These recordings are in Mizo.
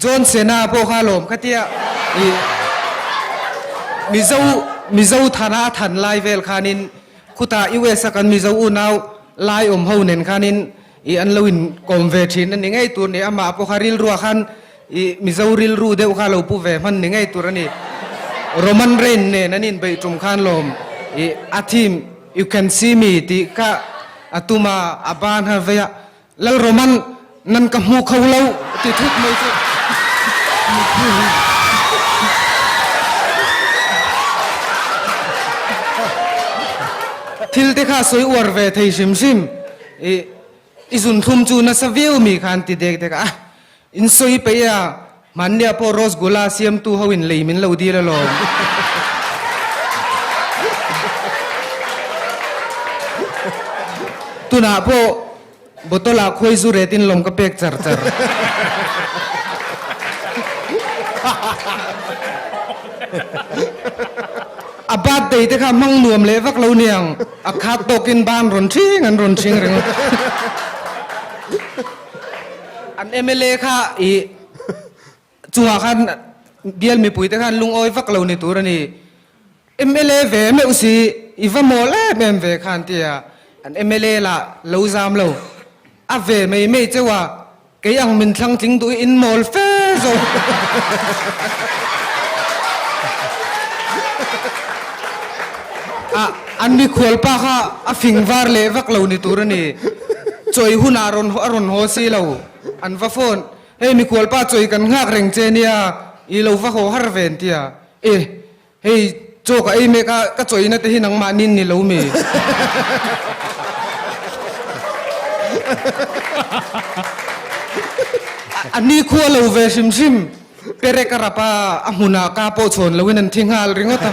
John Cena pawh kha lawm khatia i Mizo Mizo thana a than lai vel khanin khutah US a kan Mizo unau lai awm ho nen khanin i an lo in kawm ve thin a ni ngei tur ni. Amah pawh kha rilruah khan i Mizo rilru deuh kha lo pu ve hman ni ngei tur a ni. Roman Reign nen an inbeih tum khan lawm i a theme You can see me tih kha a tum a, a ban kha vei a, Lal Roman nan ka hmu kho lo ti thut mai chu. Thil te kha sawi uar ve thei hrim hrim i i zunthlum chu nasa viau mi khan ti dek dek a, in sawi peih a, hmannia pawh Rosgulla siamtu ho in lei min lo dil alawm. Tunah pawh Bottle ah khuai zu ret in lawm ka pek char char. A birthday te kha hmang nuam leh vak lo niang, a khat tawk in ban rawn thing an rawn thing reng. An mla kha i chungah khan bial mipui te khan lungawi vak lo ni tur a ni. Mla ve meuh si, i va mawl em em ve khan tia an mla lah lo zam lo. A ve mai mai cheu a, kei ang min thlang tling duh i in mawl fe zawk. A, an mikhual pa kha a fing var leh vak lo ni tur a ni. Chawi hunah rawn a rawn haw si lo. An va phone, Hei mikhual pa chawi kan nghak reng che nia, i lo va haw har ve an tia. E, hei chaw ka ei mek a, ka chawina te hi nangmah nin ni lo mi? A ni khua lo ve hrim hrim, perek a rap a, a hmunah ka pawh chhawn loin an thi nghal ringawt a.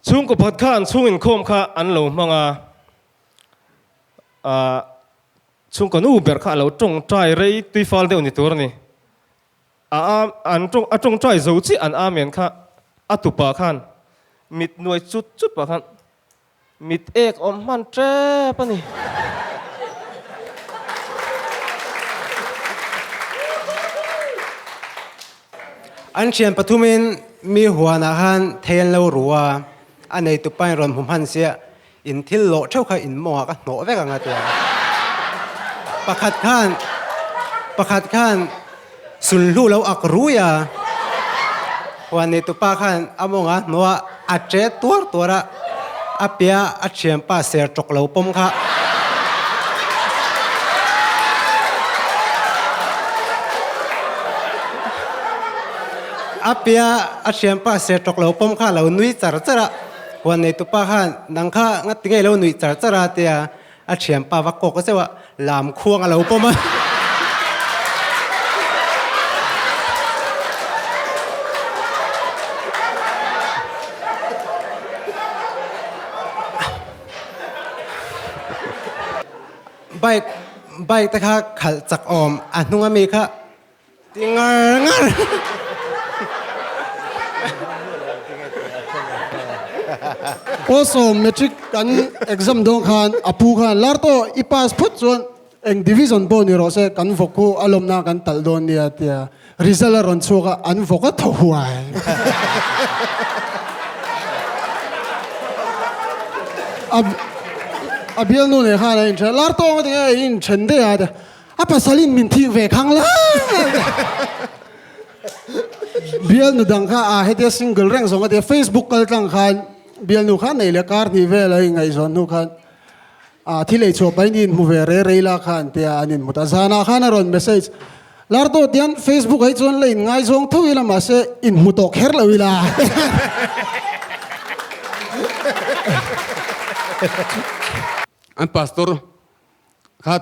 Chhungkaw pakhat kha an chhung inkhawm kha an lo hmang a, ah chhungkaw nu ber kha a lo tawngtai rei tui fal deuh ni tur a ni. A a an tawng a tawngtai zo chiah an amen kha a tupa khan mit nuai chut chut pah khan mit ek awm hman tep a ni. An thian pathumin mi huanah khan thei an lo ru a, a neitu pain rawn hmu hman sia, in thil lawh theuh kha in mawngah ka hnawh vek ang a ti a. Pakhat khan pakhat khan sulhnu lo ak rui a, huan neitu pa khan a mawngah hnawh a, a che tuar tuar a, a pia a thianpa ser tawk lo pawm kha. A pia a thianpa ser tawk lo pawm kha a lo nui char char a, huan neitu pa khan nang kha ngati ngei lo nuih char char a tia a thianpa va kawk zeuh a, lam khuang a lo pawm a. Bike bike te kha khalh chak awm a hnung ami kha ti ngar ngar. Awsawm matric kan exam dawn khan a pu khan lar tawh i pass phawt chuan eng division pawh ni rawh se kan vawk khu a lawmna kan talh dawn nia tia result a rawn chhuak a an vawk a thaw huai. A a bialnu nei khan a inthen lar tawng a ti nge i inthen daih a tia A pasal in min thik ve khang lai. Bialnu dang kha a hetia single reng zawng a tia Facebook kal tlang khan bialnu kha nei leh kar hnih vel a ingaihzawn hnu khan a thil ei chhuah pahin in hmu ve re rei la khan tia an inhmu ta. Zanah khan a rawn message lar tawh tian Facebook ah hi chuan la inngaizawng tho ila mahse inhmu tawh kher lo ila. An pastor Kha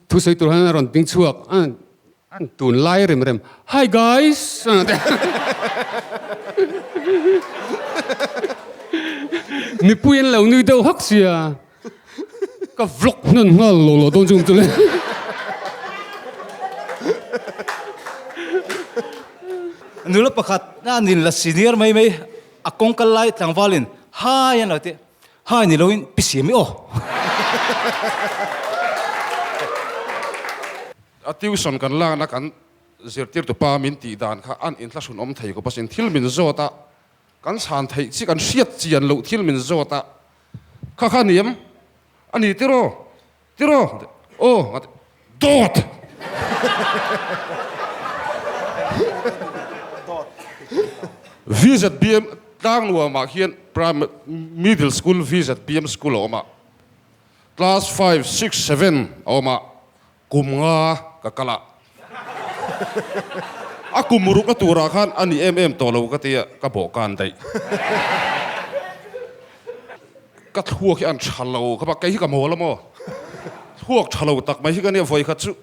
thu sawi tur hian a rawn ding chhuak a, tun lai rem rem, Hi guys! Mipui an lo nui deuh hak sia, ka vlog hnan nghal lo lo dawn chu chu le. Nula pakhat a nin la senior mai mai. A kawng kal lai tlangvalin Hai an lo ti. Hai ni loin pi siam i aw. A tuition kan lakna kan zirtirtu pa min tih dan kha an inthlahrun awm thei khawp asin. Thil min zawt a, kan chhan theih chi kan hriat chian loh thil min zawt a, kha kha ni em? A ni tiraw? Tiraw? Aw a ti. Dawt! VZBM Tlangnuamah hian Primary Middle School VZBM School a awm a, Class five, six, seven a awm a, kum nga ka kal a. A kum rukna turah khan a ni em em tawh lo ka ti a, ka bawhkan daih. Ka thluak hi an tha lo kha kei hi ka mawl a maw? Thluak tha lo tak mai hi ka nia vawi khat chu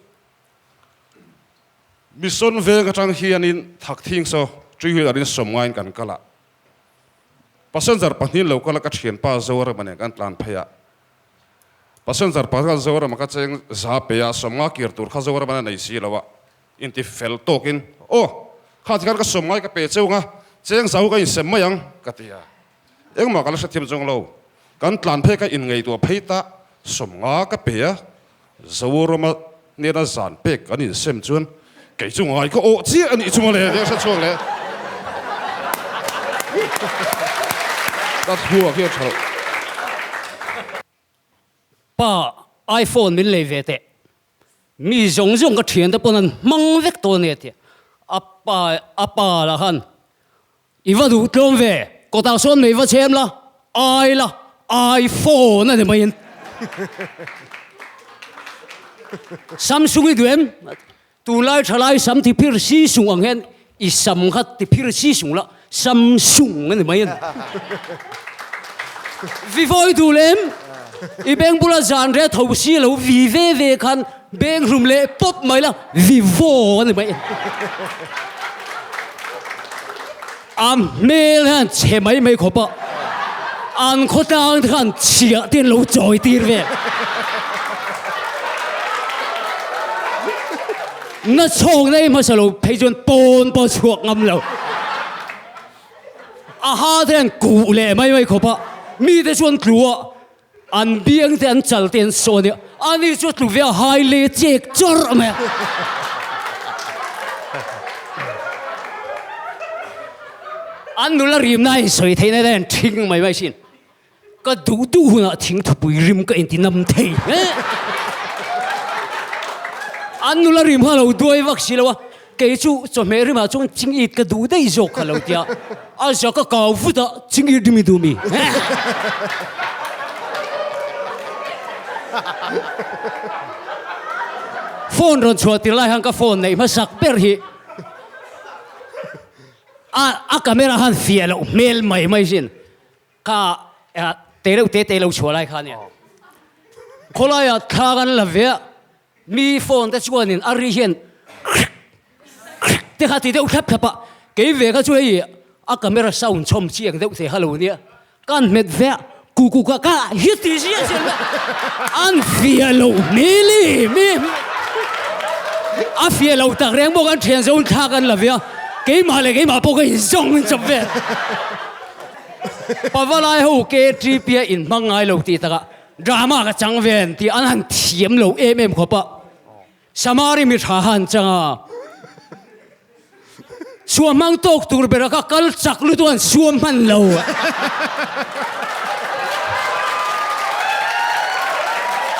Mission veng atang hianin Thakthing saw three wheeler in sawm ngaiin kan kal a, passenger pahnih lo kal a ka thianpa Zorama nen kan tlan phei a, passenger pakhat Zorama ka cheng za pe a, sawm nga kir tur kha Zorama a nei si lo a, inti fel tawkin aw kha tikhan ka sawm ngai ka pe cheu nga cheng zau ka insem mai ang ka ti a. Engmah ka la hrethiam zawng lo. Kan tlan phei ka inngaihtuah phei ta sawmnga ka pe a, Zorama hnena zan pek kan insem chuan kei chu ngai ka awh chiah a nih chu mawle tia hre chhuak leh ka thluak hi a tha loh. Pa, iPhone min lei ve teh. Mi zawng zawng ka thiante pawn an hmang vek tawh a ni a ti a. A pa, a pa lah khan I va duh tlawm ve, kawtah sawn mei va chhem la, ai la, iPhone a ni mai in. Samsung i duh em? Tunlai thalai sam ti phir si sung ang hian i sam kha ti phir si sung la, Samsung a ni mai in. Vivo i duh lem? I beng bula zan reh tho si lo vi ve ve khan beng hlum leh pawp mai la, Vivo a ni mai. A hmel hian chhe mai mai khawp a, an khawtlang te khan chhiah te an lo chawi tir vel. Na chhawk na i hmasa lo phei chuan pawn pawh chhuak ngam lo. A ha te an kuh leh mai mai khawp a, mite chuan tlu a, an biang te an chal te an saw a nia, ani chu tlu ve a hai leh chek chawrh mai a. An nula rimna a insawi theihna hian an thing mai mai thin. Ka duh duh hunah thingthupui rim ka inti nam thei hle. An nula rim kha a lo duai vak si lo a, kei chu chawhmeh rimah chuan chingit ka duh daih zawk kha lo tia, a za ka kau vut a, chingit rim i duh mi? Phone rawn chhuah tir lai khan ka phone neih hmasak ber hi a a camera khan fiah loh hmel mai mai sin. Kha te reuh te te lo chhuah lai kha nia. Khawlaiah thla kan la ve a, mi phone te chuanin a ri hian krik krik te kha ti deuh thlap thlap a, kei ve kha chu hei a camera sound chhawm chiang deuh thei kha lo nia. Kan hmet ve a, ku ku ka ka hi ti ziah ziah mai a, an fiah loh hmel em em. A fiah loh tak reng bawk an thian zo in thla kan la ve a, keimah leh keimah pawh ka inzawng in chawp vel. Pavalai ho KTP a inhmang ngai lo tih takah drama ka chang ve an tih an han thiam lo em em khawp a. Samari mi tha han chang a. Suam hmang tawk tur bera ka kal chak lutuk an suam hman lo.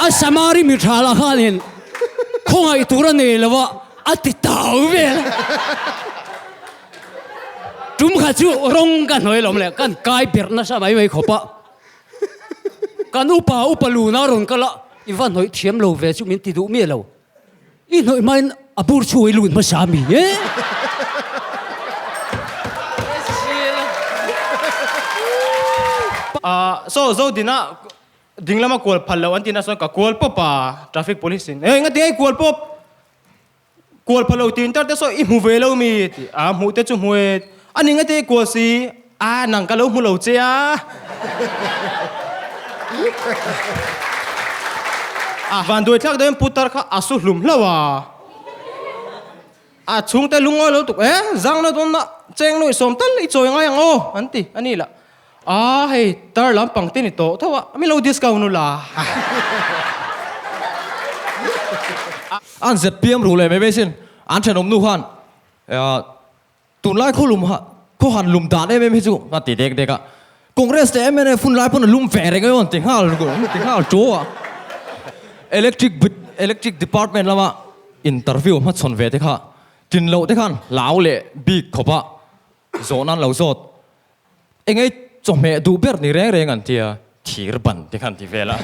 A Samari mi tha lah khanin khawngaih tur a nei lo a, a ti tau vel. Tum kha chu rawng ka hnuai lawm le, kan kai ber nasa mai mai khawp a. Kan upa upa luna rawn kal a, i va hnawih thiam lo ve chu min ti duh miah lo. I hnawih hmain a bur chhung i lut hmasa mi e. So Zodina ding lama kual phal lo an ti na chuan ka kual pawp a, traffic police in, Eng a ti nge i kual pawp? Kual pha lo tin tar te saw i hmu ve lo mi ti a hmuh te chu hmu e a ning a te kual si a nang ka lo hmu lo che a a van duai thlak deuhin putar kha a su hlum hlo a a chhungte lungawi lo tuk e zang na dawn na Cheng nuih sawm tal i chawi ngai ang aw an ti a ni lah. Aa hei tar lampang te ni tawh tho a, mi lo discount u la. An ZPM ruh leh mai mai sin an thenawm nu khan Tunlai khaw lum ha khaw han lum dan em em hi chu a ti dek dek a, Congress leh mnf hun lai pawn a lum ve reng emaw an ti nghal ti nghal ṭuau a. Electric electric department lama interview hmachhawn ve te kha tlin loh te khan hlau leh bik khawp a zawhna an lo zawt. Engei chawhmeh duh ber ni reng reng an tia thir ban te khan ti vel a.